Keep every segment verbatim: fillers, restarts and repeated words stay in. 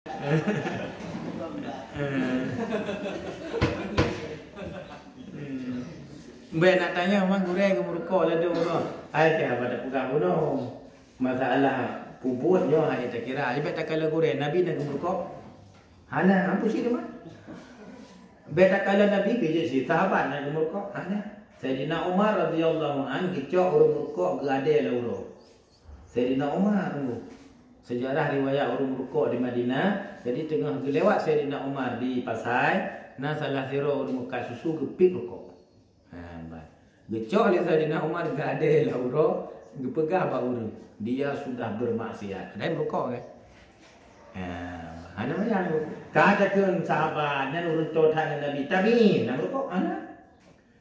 Bèk nak tanyong, memang gurèe geumeurukok ladôm goe. Hai, keu haba tapeugah bunoe. Masalah peubuet nyoe hana takira. Bèk takalon gurèe, Nabi na geumeurukok? Hana, ampu cit teuma. Bèk takalon Nabi, pih jeuet cit sahabat na geumeurukok? Hana. Saidina Umar radhiyallahu anh geucok ureueng meurukok geuadèe lam uroe. Saidina Umar, seujarah riwayat ureueng meurukok di Madinah, jadi teungoh geulewat Saidina Umar di pasai, na salah sidroe ureueng meukat susu geupiep rukok. Ha, bah. Geucok lé Saidina Umar geuadèe lam uroe, geupeugah bak ureueng, "Dia sudah bermaksiat." Padahai meurukok kan? Ha, hana manyang. Ka takheun sahabat nyan ureueng toe that ngon Nabi. Tabi'in, na meurukok? Hana.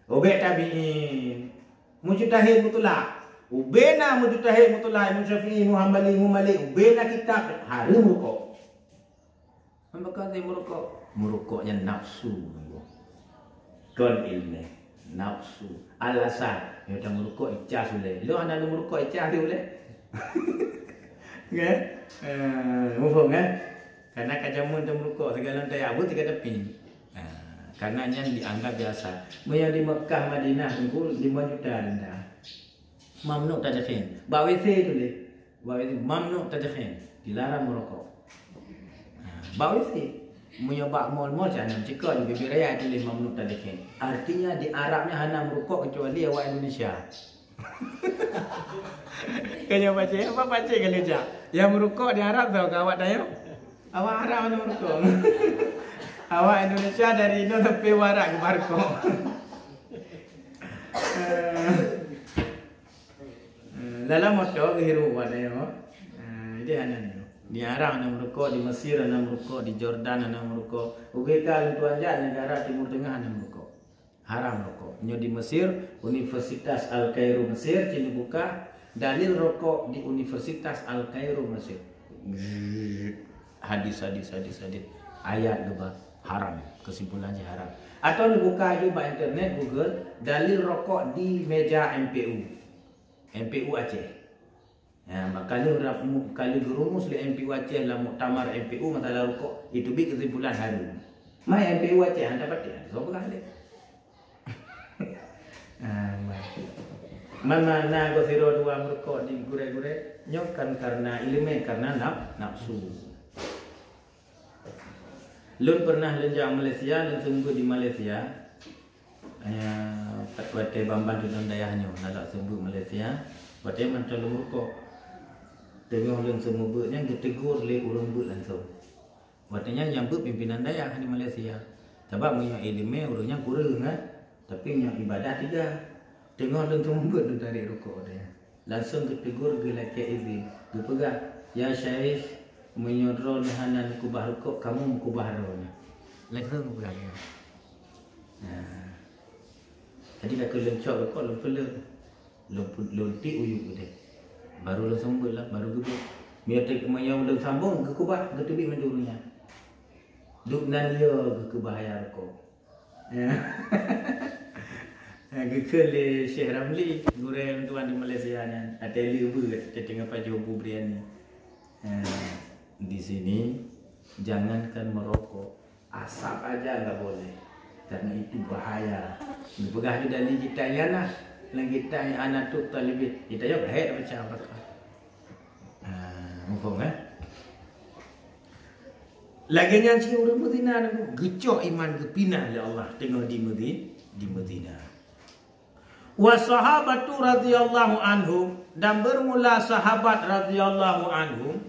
Ubé tabi'in. Mujtahid mutlak. Ubé na mujtahid mutlak, Imam Syafi'i, Imam Hambali, Imam Malik. Ubé na kitab, hareuem meurukok. Maka dia meurukok. Meurukok nyan nafsu. Kon ileumèe. Nafsu. Alasan. Nyoe ta meurukok ica sulé. Lôn hana lôn meurukok ica sulé. Kan? Eh, muphom kan? Karena ka jameun ta meurukok, sigohlom tajak buet sigoe tapi. Ha, karena nyan dianggap biasa. Meunyoe di Mekah, Madinah, Teungku, lima juta denda. Mamnu tadkhin. Bak W C tuléh. Bak W C, mamnu tadkhin. Dilarang meurukok. Ha, bak W C. Meunyoe bak mall-mall, siat nyan cit ka di bibir raya tuléh mamnu tadkhin. Artinya di Arab nyan hana meurukok kecuali awak Indonesia. Kayaknya pacé, apa pacé kalau jak? Yang meurukok di Arab tau ke awak tayong? Awak Arab mana meurukok? Awak Indonesia dari Indo sampai Barat ke barukok. Eh, dalam motor ke hirup awak tayong. Eh, jadi hana ni. Di Arab hana meurukok, di Mesir hana meurukok, di Jordan hana meurukok. Ugai ka lôn tuan jak negara Timur Tengah hana meurukok. Haram rokok. Nyoe di Mesir, Universitas Al-Kairo Mesir, cit buka dalil rokok di Universitas Al-Kairo Mesir. Hadis, hadis, hadis, hadis. Ayat geuba haram. Kesimpulan jih haram. Atau dibuka juga bak internet, Google, dalil rokok di meja M P U. M P U Aceh. Ya, maka lheueh rap-, mu-, ka lheueh geurumus lé M P U Aceh lam muktamar M P U masalah rukok, itu bit keusimpulan haram. Mai M P U Aceh hana patéh, soe peugah lé. Ah, mai. Man, man na goe sidroe dua meurukok di gurée-gurée, nyoe kan karena ileumé, karena naf-, nafsu. Lôn pernah lôn jak Malaysia, lôn seumeubeuet di Malaysia. Hanya watée ban-ban tudang dayah nyoe, na lôn seumeubeuet Malaysia, watée mantong lôn meurukok. Teungoh lôn seumeubeuet nyan geutegur lé ureuëng beuet langsong. Watée nyan nyang beuet pimpinan dayah di Malaysia. Sabab meunyoe ileumé ureuëng nyan kureueng kan, tapi nyang ibadah tiga. Teungoh lôn seumeubeuet lôn tarek rukok watée nyan. Langsong geutegur geulakée izin, geupeugah, "Ya Syaikh, meunyoe droeneuh hana neukeubah rukok, kamoe meukeubah droeneuh." Langsong geupeugah lagée nyan. Nah. Jadi ka lheueh lôn cok rukok, lôn peuleueng. Lôn pu-, lôn tiek u yup keudeh. Baru lôn seumeubeuet lah, baru geubeuet. Meunyoe te-, meunyoe lôn sambong, geukeubah, geuteubiet mandum ureuëng nyan. Duek nan yo geukeubah ya rukok. Ya. Ya, geukheun lé Syekh Ramli, gurée tuan di Malaysia nyan, ateueh leubeue, teutinggai pajoh bu biryani. Ya, di sini jangankan merokok, asap aja nggak boleh. Karena itu bahaya. Dipeugah di dalam kitab Ianah, dalam kitab I'anatut Talibin. Kita yo bahaya baca apa. Ha, muphom, eh? Lagée nyan cit ureuëng meuzina nyan geucok iman geupinah lé Allah teungoh di Meuzi-, di Meuzina. Wa sahabatu radhiyallahu anhum, dan bermula sahabat radhiyallahu anhum,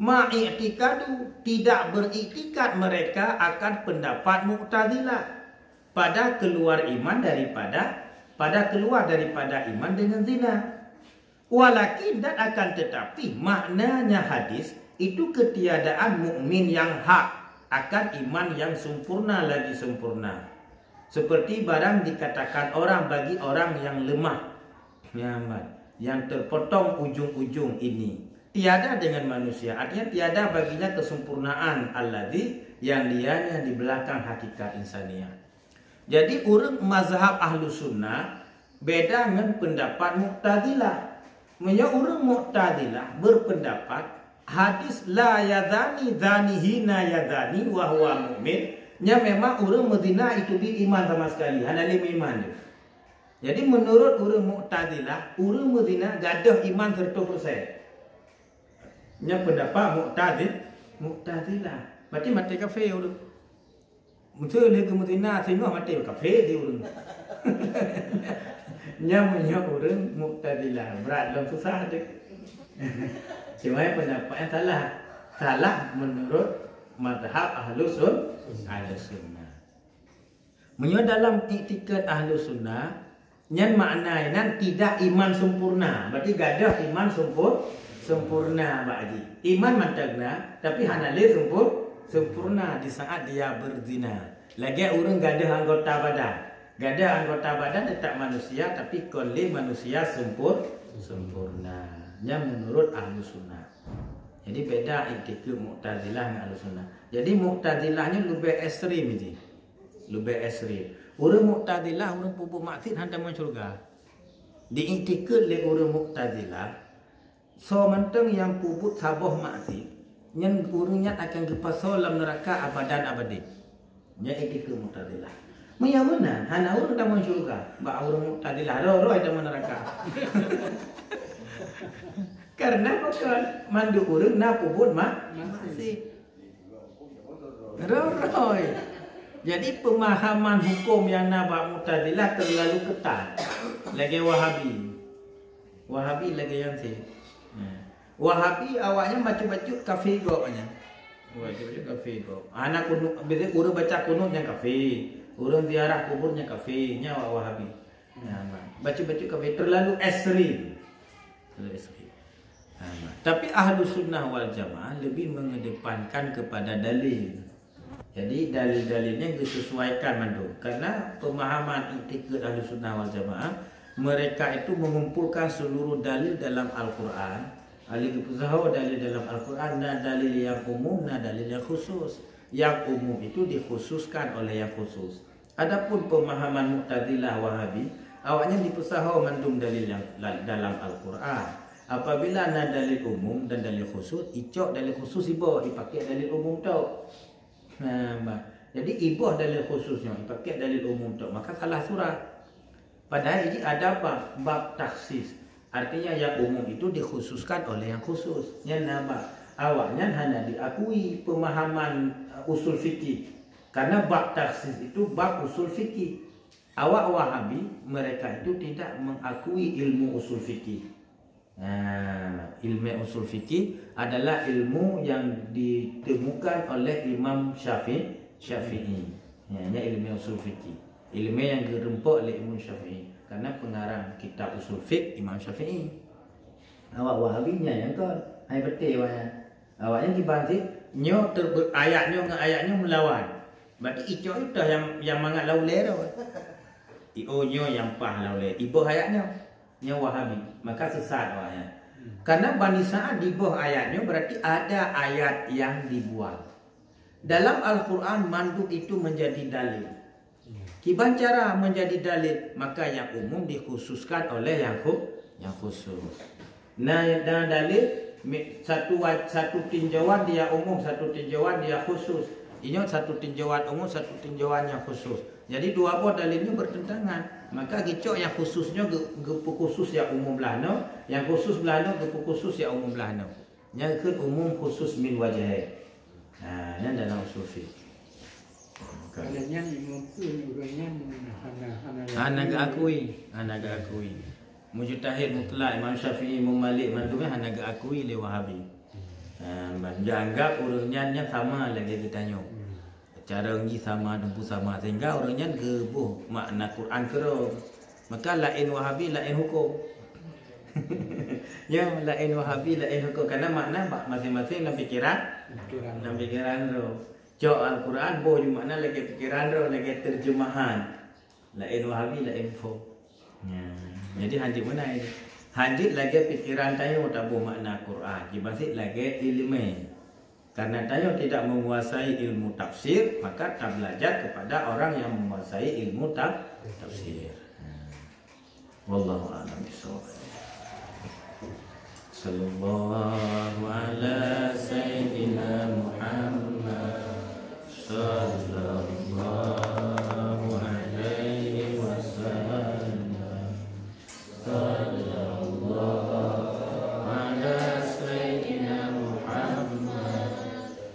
ma'iktikadu, tidak beriktikad mereka akan pendapat Mu'tazilah pada keluar iman daripada, pada keluar daripada iman dengan zina. Walakin, dan akan tetapi, maknanya hadis itu ketiadaan mukmin yang hak akan iman yang sempurna lagi sempurna. Seperti barang dikatakan orang bagi orang yang lemah, nyaman, yang terpotong ujung-ujung ini. Tiada dengan manusia, artinya tiada baginya kesempurnaan alladzi yang dianya di belakang hakikat insaniah. Jadi, ureuëng mazhab Ahlus Sunnah beda ngon pendapat Mu'tazilah. Meunyoe ureuëng Mu'tazilah berpendapat Hadis la yazani zani hina yazani wa huwa mu'min, nyan memang ureuëng meuzina itu bi iman sama sekali, hana lé meuiman. Jadi menurut ureuëng Mu'tazilah, ureuëng meuzina gadôh iman seratus persen. Nyan pendapat Mu'tazil, Mu'tazilah. Berarti maté kafé ureuëng. Meuseu lé geumeuzina singoh maté kafé si ureuëng. Nyan meunyoe ureuëng Mu'tazilah, brat lom susah deh. Cuma pendapat yang salah. Salah menurut mazhab Ahlus Sun-, Ahlus Sunnah. Meunyoe dalam iktikad Ahlus Sunnah, nyan makna nan tidak iman sempurna. Berarti gadôh iman sempur-, sempurna bak jih. Iman mantong na, tapi hana lé sempur-, sempurna di saat dia berzina. Lagée ureuëng gadôh anggota badan. Gadôh anggota badan tetap manusia, tapi kon lé manusia sempur-, sempurna. Nyan menurut Ahlus Sunnah. Jadi beda iktikad Mu'tazilah ngon Ahlus Sunnah. Jadi Mu'tazilah nyan leubeh ekstrem jih. Leubeh ekstrem. Ureuëng Mu'tazilah, ureuëng peubuet maksiat han tamong syurga. Di iktikad lé ureuëng Mu'tazilah, soe mantong nyang peubuet saboh maksiat, nyan ureuëng nyan akan geupasoe lam neuraka abadan abadin. Nyan iktikad Mu'tazilah. Meunyoe meunan, hana ureuëng tamong syurga. Bak ureuëng Mu'tazilah, roh-roh tamong neuraka. Karena pakon mandum ureuëng na peubuet ma-, maksiat. Roh-roh. Jadi pemahaman hukum yang na bak Mu'tazilah terlalu ketat. Lagée Wahabi. Wahabi lagée nyan sit. Nah. Wahabi awaknyan bacut-bacut kafé gob nyan. Bacut-bacut kafé gob. Hana kunut, biasa ureuëng baca kunut nyan kafé. Ureuëng ziarah kubur nyan kafé. Nyan awak Wahabi. Nah, bacut-bacut kafé terlalu ekstrem. Terlalu ekstrem. Nah, tapi Ahlus Sunnah wal Jamaah lebih mengedepankan kepada dalil. Jadi dalil-dalilnya disesuaikan mandum. Karena pemahaman iktikad Ahlus Sunnah wal Jamaah, mereka itu mengumpulkan seluruh dalil dalam Al-Quran. Ahli geupeusaho dalil dalam Al-Quran, na dalil yang umum, na dalil yang khusus. Yang umum itu dikhususkan oleh yang khusus. Adapun pemahaman Mu'tazilah, Wahabi, awaknyan dipeusaho mandum dalil yang la-, dalam Al-Quran. Apabila na dalil umum dan dalil khusus, icok dalil khusus iboh, ipaké dalil umum tok. Nah, bah. Jadi iboh dalil khusus nyoe, ipaké dalil umum tok, maka salah surah. Padahai jih ada bab, bab takhsis. Artinya yang umum itu dikhususkan oleh yang khusus. Nyan na bab. Awaknyan hana diakui pemahaman, eh, usul fikih. Karena bab takhsis itu bab usul fikih. Awak Wahabi, mereka itu tidak mengakui ilmu usul fikih. Nah, ilmu usul fikih adalah ilmu yang ditemukan oleh Imam Syafi-, Syafi'i. Ya, ini ilmu usul fikih. Ilmu yang geureumpok oleh Imam Syafi'i. Karena pengarang kitab usul fiqh Imam Syafi'i. Awak Wahabi nyan nyang kon. Hai beutôi awaknyan. Awaknyan kiban sit, nyoe terbe-, ayat nyoe ngon ayat nyoe meulawan. Berarti icok itu yang, yang mangat lawan lé tu. I, oh, nyoe nyang paih lawan lé. Iboh ayat nyoe. Nyoe Wahabi. Maka sesat awaknyan. Karena Bani Sa'ad diboh ayat nyoe berarti ada ayat yang dibuang. Dalam Al-Quran mandum itu menjadi dalil. Kiban cara menjadi dalil, maka yang umum dikhususkan oleh yang khu-, yang khusus. Nah, dan dalil mi-, satu wa-, satu tinjauan dia umum, satu tinjauan dia khusus. Ingat satu tinjauan umum, satu tinjauan yang khusus. Jadi dua boh dalil ni bertentangan. Maka gicok yang khususnya ge-, geupeu khusus yang umum belah no, yang khusus belah no geupeu khusus yang umum belah no. Nyan kheun umum khusus min wajhain. Ha, nyan dalam usul fiqh. Bukan. Kalau nyan imum tu ureueng nyan hana, hana, hana geukui, hana geukui. Mujtahid mutlak Imam Syafi'i, Imam Malik mandum nyan hana geukui lé Wahabi. Ha, ban geuanggap ureueng nyan, nyan sama lagèe geutanyoe. Cara jih sama, teumpu sama, sehingga ureueng nyan geuboh makna Quran keudroe. Maka laén Wahabi, laén huköm. Ya, laén Wahabi, laén huköm. Karena makna bak maséng-maséng lam pikiran, lam pikiran droe. Cok Al-Quran, boh ju makna lagèe pikiran droe, lagèe terjemahan. Laén Wahabi, laén huköm. Ya. Jadi hanjeuet meunan. Hanjeuet lagèe pikiran tanyoe taboh makna Quran. Kiban sit lagèe ileumèe. Karena tanyoe tidak menguasai ilmu tafsir, maka tabelajar kepada orang yang menguasai ilmu taf-, tafsir. Wallahu a'lam bishawab. Sallallahu ala sayyidina Muhammad. Sallallahu alaihi wasallam. Sallallahu ala sayyidina Muhammad.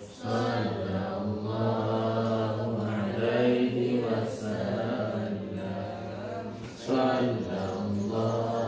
Sallallahu alaihi wasallam. Sallallahu